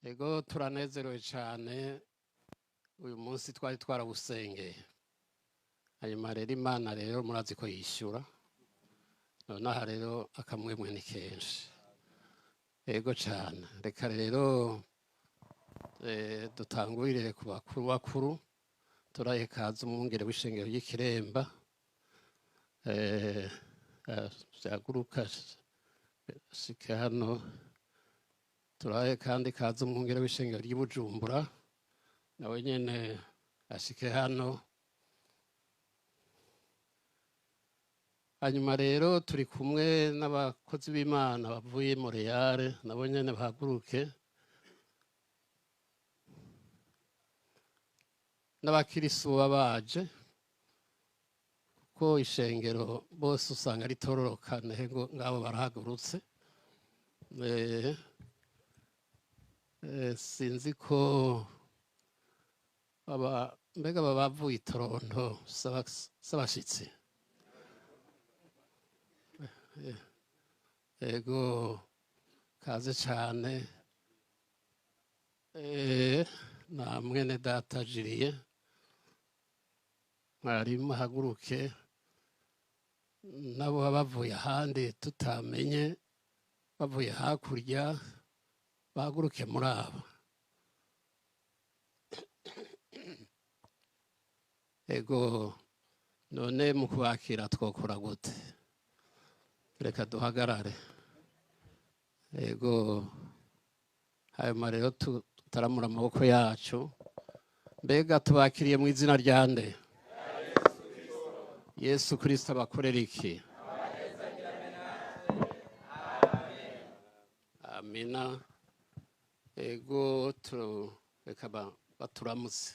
Ego, turanezerewe cyane. Uyu munsi twari twarawusengeye, hanyuma rero Imana rero murazi ko yishyura. Nonaha rero akamwemwe ni kenshi. Ego cyane. Reka rero dutangurire ku bakuru. Bakuru, turahe kaza umwungere w'ishengero ry'Ikiremba. Vyaguruka shike hano. Turahe kandi kaza umwungere w'ishengero ry'Ibujumbura, nawe nyene ashike hano. Hanyuma rero turi kumwe n'abakozi b'Imana bavuye Montreal, nabo nyene bahaguruke, n'abakirisu baba baje, kuko ishengero bose usanga ritororokana. Ngo ngabo barahagurutse. Sinzi ko aba mbega baba bavuye i Toronto s'abashitsi. Ego, kaze cane. Na mwene data Jiriye mwarimu haguruke, nabo baba bavuye ahandi tutamenye, bavuye hakurya, bahaguruke muri abo. Ego, none mu kubakira twokora gute? Reka duhagarare. Ego, hanyuma rero tutaramura amaboko yacu. Mbega tubakiriye mu izina rya nde? Yesu Kristo. Abakorera iki? Amina. Ego, reka baturamutse.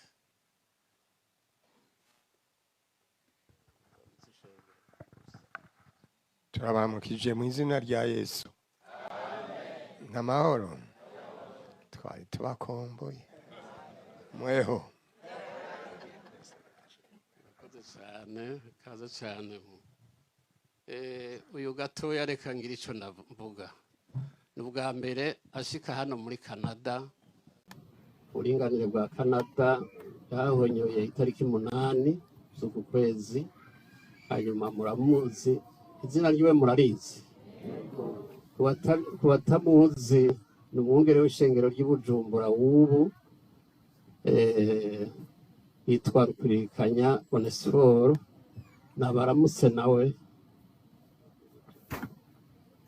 Turabamukije mu izina rya Yesu. N'amahoro, twari tubakomboye. Mweho. Murakoze cyane, kaze cyane. Uyu gatoya, reka ngira icyo ndavuga. Ni ubwa mbere ashika hano muri Canada. Uburinganire bwa Canada yahonyoye itariki 8 z'uku kwezi. Hanyuma muramuzi, izina ryiwe murarizi. Ku batamuzi, ni umwungere w'ishengero ry'Ibujumbura w'ubu, yitwa Rukwirikanya Onesphore. Nabaramutse nawe.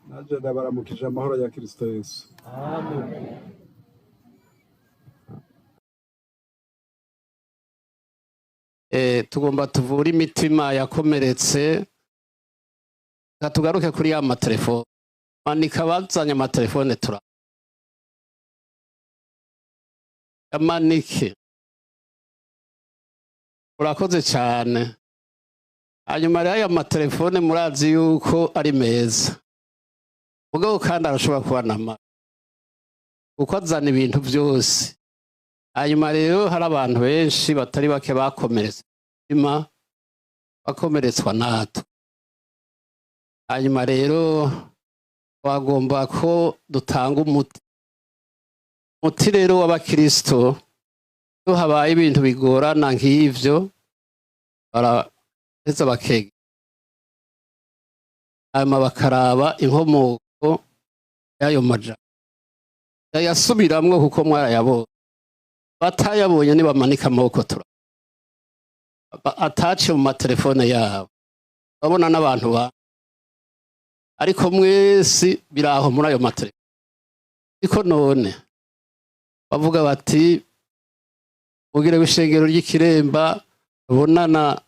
Nanjye ndabaramukije, amahoro ya Kirisito Yesu. Tugomba tuvure imitima yakomeretse. Reka tugaruke kuri ya matelefone. Manika bazanye amatelefone, tura yamanike. Urakoze cyane. Hanyuma rero aya matelefone murazi yuko ari meza, mugabo kandi arashobora kuba na mabi, kuko azana ibintu byose. Hanyuma rero hari abantu benshi batari bake bakomeretse imitima, bakomeretswa natwe. Hanyuma rero bagomba ko dutanga umuti. Umuti rero w'abakirisito, iyo habaye ibintu bigorana nk'ivyo, baraheza bakega, hanyuma bakaraba inkomoko y'ayo majambo, yayasubiramwo, kuko mwarayabonye. Batayabonye nibamanika amaboko, tura atace mu matelefone yabo. Babona n'abantu ba, ariko mwese biraho muri ayo matelefone. Ariko none bavuga bati mugire w'ishengero ry'Ikiremba babonana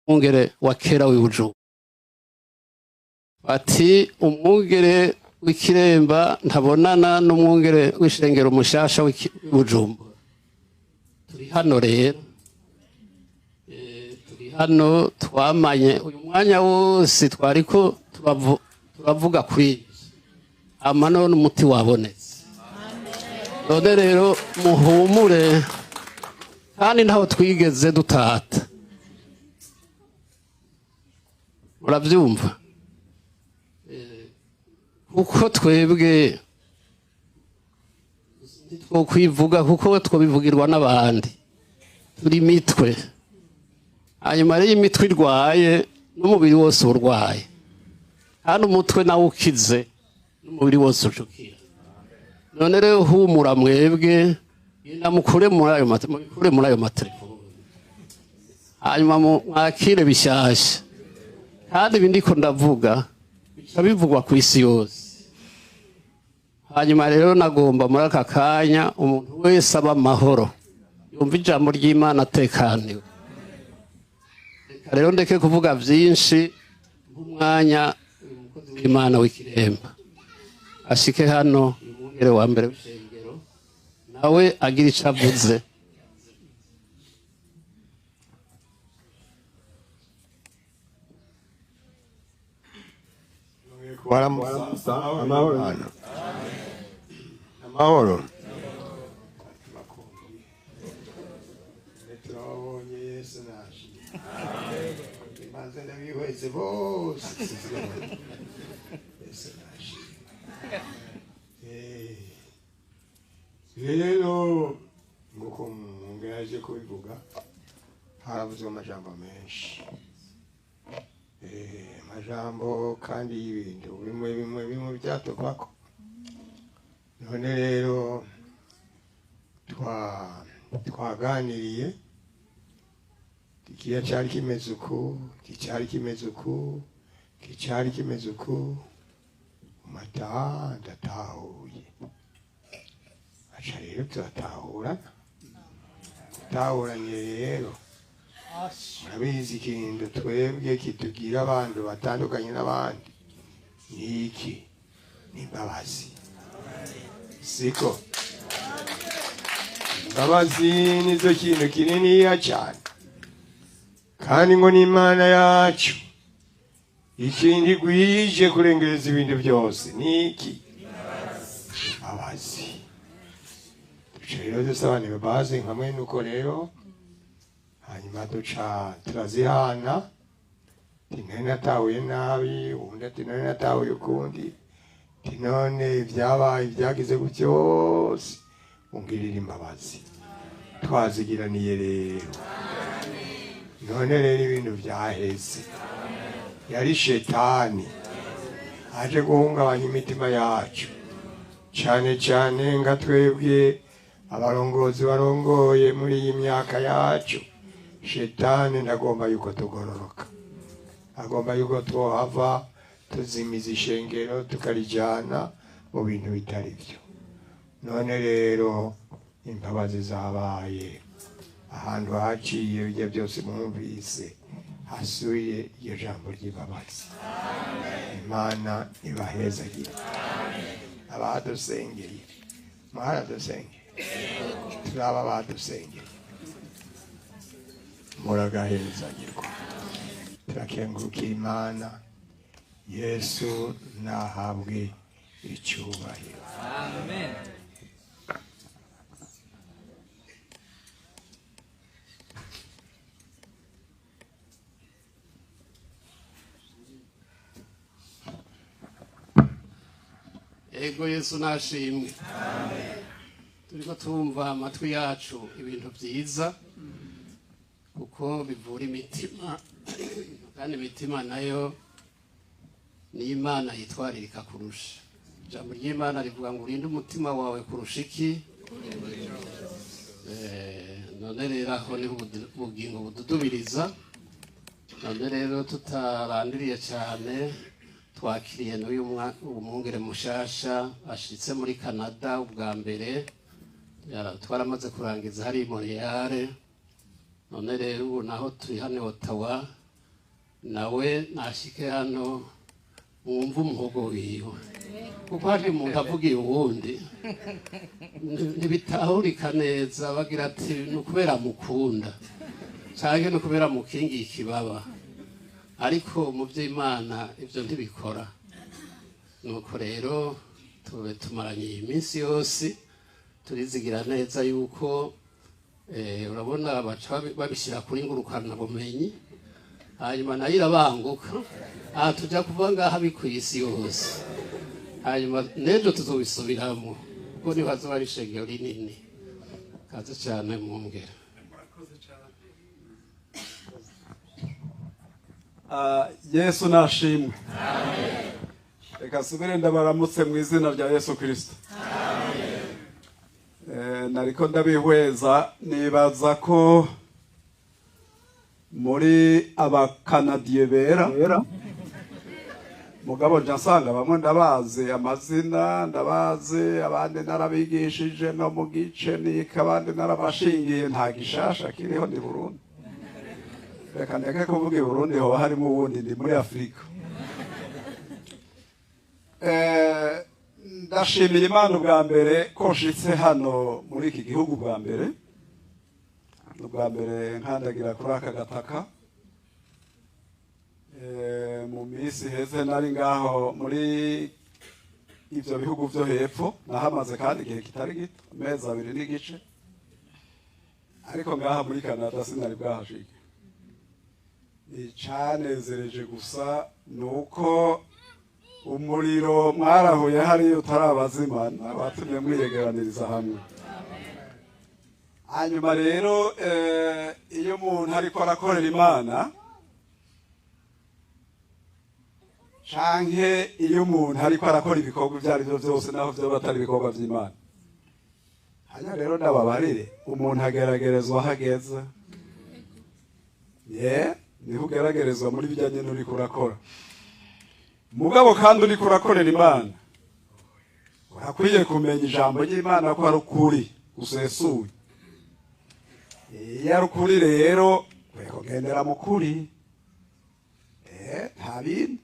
umwungere wa kera w'Ibujumbura, bati umwungere w'Ikiremba ntabonana n'umwungere w'ishengero mushasha w'Ibujumbura. Turi hano rero. Turi hano, twamanye uyu mwanya wose twariko turavuga kuri ibyo. Hama none umuti wabonetse. None rero muhumure, kandi ntaho twigeze dutata. Murabyumva? Kuko twebwe Ntitwokwivuga kuko twobivugirwa n'abandi, turi imitwe. Hanyuma rero imitwe irwaye, n'umubiri wose uba urwaye, kandi umutwe nawe ukize, n'umubiri wose ucukira. None rero humura mwebwe, genda mukure muri ayo mukure muri ayo matelefoni, hanyuma mwakire bishyashya. Kandi ibi ndiko ndavuga bica bivugwa ku isi yose. Hanyuma rero nagomba muri aka kanya umuntu wese aba amahoro, yumva ijambo ry'Imana atekaniwe. Reka rero ndeke kuvuga byinshi, nk'umwanya uyu mukozi w'Imana w'ikiremba ashike hano, uyu mwungere wa mbere w'ishengero, nawe agira icyo avuze. Waramutsa amahoro. Amahoro. Turababonye, Yesu nashimye. Imanza ndabihweze bose. Yesu nashimye. Rero nguko mwungere yaje kubivuga, haravuzwe amajambo menshi. Amajambo kandi y'ibintu bimwe bimwe bimwe byatuvako. None rero twaganiriye, ikiya cyari kimeze uku, iki cyari kimeze uku, iki cyari kimeze uku, mataha ndatahuye. Aca rero turatahurana, tutahuranye rero. Murabizi ikintu twebwe kitugira abantu batandukanye n'abandi ni iki? Ni imbabazi. Siko imbabazi nizo kintu kininiya cyane, kandi ngo ni Imana yacu ikindi gwije kurengereza ibintu byose ni iki? Imbabazi. Duca rero dusabana imbabazi nka mwene uko rero, hanyuma duca turazihana. Ati nari natahuye nabi, uwundi ati nari natahuye ukundi, ati none ibyabaye byagize gutyo byose ungirira imbabazi. Twazigiraniye rero. None rero ibintu byaheze, yari shetani aje guhungabanya imitima yacu, cyane cyane nga twebwe abarongozi barongoye muri iyi myaka yacu. Shetani ntagomba yuko tugororoka, agomba yuko twohava tuzimiza ishengero tukarijyana mu bintu bitari byo. None rero imbabazi zabaye, ahantu haciye bijya byose mwumvise hasuye iryo jambo ry'imbabazi. Imana ibahezagire. Abadusengeye, mwaradusengeye, turaba badusengeye, muragahezagirwa. Turakengurukira Imana. Yesu nahabwe icyubahiro. Amen. Ego, Yesu nashimwe. Turiko tumva amatwi yacu ibintu byiza, kuko bivura imitima, kandi imitima nayo ni Imana yitwaririka kurusha. Ijambo ry'Imana rivuga ngo urinde umutima wawe kurusha iki? None rero aho niho ubugingo bududubiriza. None rero tutarandiriye cyane, twakiriye n'uyu umwungere mushasha ashitse muri Canada ubwa mbere. Twaramaze kurangiza hari Montreal. None rero ubu naho turi hano i Ottawa, nawe nashike hano mwumve umuhogo wiwe, kuko hari umuntu avugiye uwundi ntibitahurika neza, bagira ati ni ukubera mukunda canke ni ukubera mukingiye ikibaba, ariko mu by'Imana ibyo ntibikora. Nuko rero tube tumaranye iyi minsi yose, turizigira neza yuko urabona baca babishyira kuri ngurukana bumenyi, hanyuma nayo irabanguka. Aha tujya kuva ngaha bikwiye isi yose, hanyuma n'ejo tuzobisubiramo. Kuko nibazoba ari ishengero rinini. Kaze cyane mwungere. Yesu nashimwe. Reka subire ndabaramutse mu izina rya Yesu Kristo. Nariko ndabihweza nibaza ko muri abakanadiye bera, mugabo nja nsanga bamwe ndabazi amazina, ndabazi abandi narabigishije no mu gice nika, abandi narabashingiye. Nta gishasha kiriho, ndi Burundi. Reka ndeke kuvuga i Burundi, hoba harimo ubundi, ndi muri Afurika. Ndashimira Imana ubwa mbere ko nshitse hano muri iki gihugu bwa mbere, ubwa mbere nkandagira kuri aka gataka. Mu minsi iheze nari ngaho muri ivyo bihugu vyo hepfo, nahamaze kandi igihe kitari gito, amezi 2 n'igice, ariko ngaha muri Canada sinari bwahashike. Icanezereje gusa nuko umuriro mwarahuye hariya utarabazimana, watumye mwiyegeraniriza hamwe. Hanyuma rero iyo umuntu ariko arakorera Imana canke iyo umuntu ariko arakora ibikorwa ibyo ari byo byose, naho vyoba atari ibikorwa vy'Imana, hanyuma rero ndababarire, umuntu ageragerezwa aho ageze. Niho ugeragerezwa muri bijyanye n'uriko urakora. Mugabo kandi uriko urakorera Imana, urakwiye kumenya ijambo ry'Imana ko ari ukuri gusesuye. Iyo ari ukuri rero ukwiye kugendera mu kuri, nta bindi.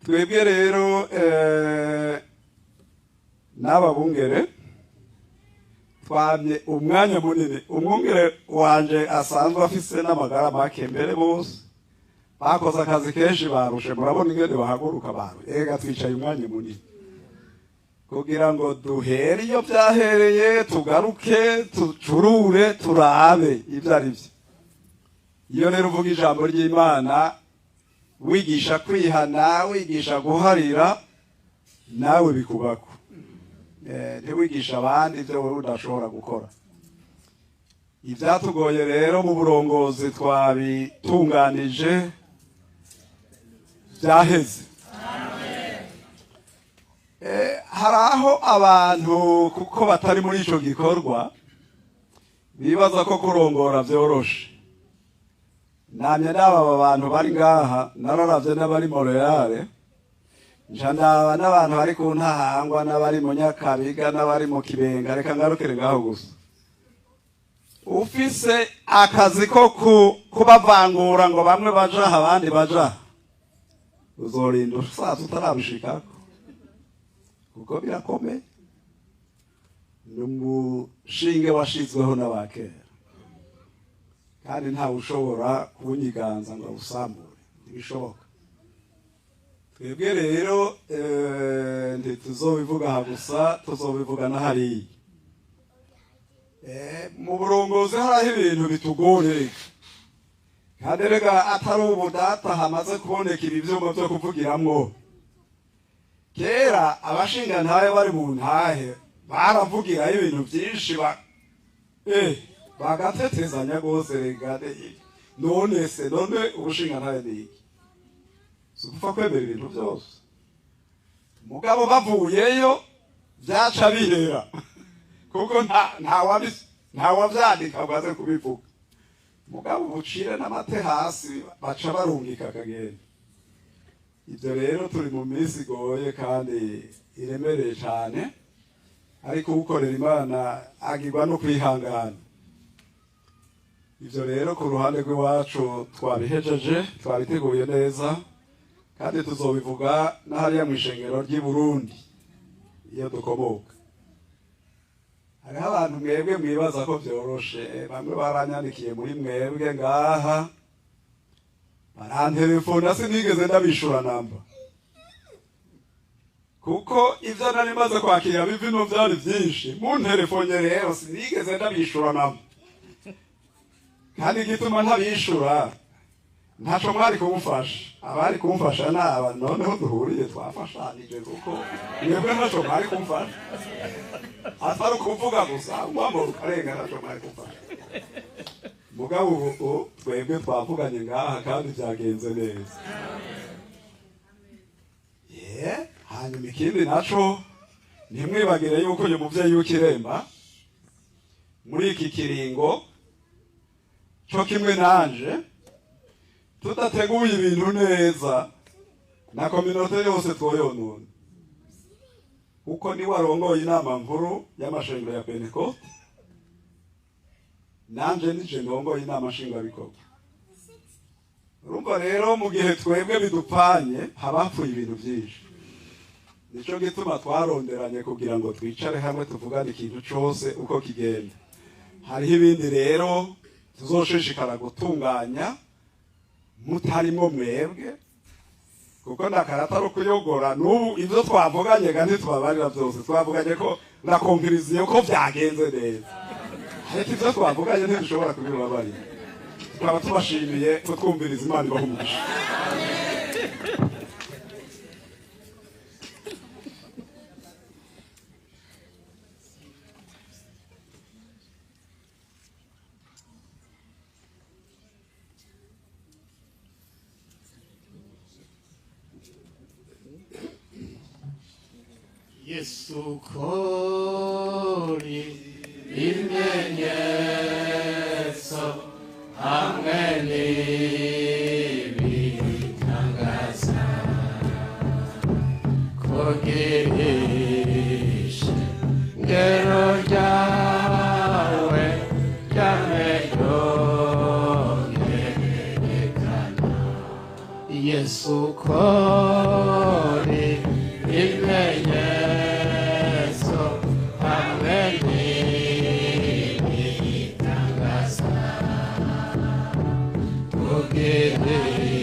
Twebwe rero n'aba bungere twamye umwanya munini. Umwungere wanje asanzwe afise n'amagara make, mbere bose bakoze akazi kenshi barushe, murabona ingene bahaguruka barushe. Ega twicaye umwanya munini kugira ngo duhere iyo byahereye, tugaruke tucurure turabe ibyo ari byo. Iyo rero uvuga ijambo ry'Imana, wigisha kwihana, wigisha guharira, nawe bikubako. Ntiwigisha abandi ibyo wowe udashobora gukora. Ibyatugoye rero mu burongozi twabitunganije, byaheze. Hari aho abantu kuko batari muri ico gikorwa bibaza ko kurongora vyoroshe. Namye ndaba aba bantu bari ngaha, nararavye n'abari Montreal, nca ndaba n'abantu bari ku Ntahangwa, n'abari mu Nyakabiga, n'abari mu Kibenga. Reka ngarukire ngaho gusa. Ufise akazi ko kubavangura ngo bamwe baja aha abandi baja, uzorinda usaza utarabishikako, kuko birakomeye. Ni umushinge washizweho n'abakera, kandi ntawe ushobora kuwunyiganza ngo awusambure, ntibishoboka. Twebwe rero ntituzobivuga aha gusa, tuzobivuga na hariya. Mu burongozi hariho ibintu bitugora, kandi rega atari ubu data hamaze kuboneka ibi vyuma vyo kuvugiramwo. Kera abashingantahe bari mu ntahe baravugirayo ibintu vyinshi, bagatetezanya rwose. Rega none se, none ubushingantahe ni iki? Si ugupfa kwemera ibintu vyose. Mugabo bavuyeyo vyaca bihera, kuko ntawavyandika ngo aze kubivuga. Mugabo ubucire n'amate hasi, baca barungika akagenda. Ibyo rero turi mu minsi igoye kandi iremereye cyane, ariko ukorera Imana agirwa no kwihangana. Ibyo rero ku ruhande rw'iwacu twabihejeje, twabiteguye neza, kandi tuzobivuga n'ahariya mu ishengero ry'i Burundi iyo dukomoka. Hariho abantu mwebwe mwibaza ko vyoroshe, bamwe baranyandikiye muri mwebwe ngaha, barantelefona, sinigeze ndabishura namba, kuko ivyo nari maze kwakira bivino vyari vyinshi. Muntelefone rero sinigeze ndabishura namba, kandi igituma ntabishura Ntaco mwari kumufasha, abari kumufasha naba noneho duhuriye twafashanije, kuko mwebwe ntaco mwari kumufasha, atari ukuvuga gusa mwambo ukarenga, ntaco mwari kumufasha. Mugabo ubu twebwe twavuganye ngaha kandi byagenze neza. Ye, hanyuma ikindi naco, ntimwibagire yuko uyu muvyeyi w'ikiremba muri iki kiringo co kimwe nanje tudateguye ibintu neza na communauté yose twoyonona, kuko ni warongoye inama nkuru y'amashengero ya Pentecote, nanje nije ndongoye inama nshingwabikorwa. Urumva rero mu gihe twebwe bidupfanye haba hapfuye ibintu byinshi. Nico gituma twaronderanye kugira ngo twicare hamwe tuvugane ikintu cose uko kigenda. Hariho ibindi rero tuzoshishikara gutunganya mutarimo mwebwe, kuko ndakarata ro kuyogora n'ubu ivyo twavuganye kandi tubabarira byose. Twavuganye ko ndakonkiriziye ko vyagenze neza, ariko ivyo twavuganye ntidushobora kubibabarira. Tukaba tubashimiye kutwumviriza. Imana ibahe umugisha. Yesu kori ibimenyetso hamwe n'ibitangaza, kugirisha ngero ryawe ryame. Yesu kori ibimenyetso hamwe n'ibitangaza, kugirisha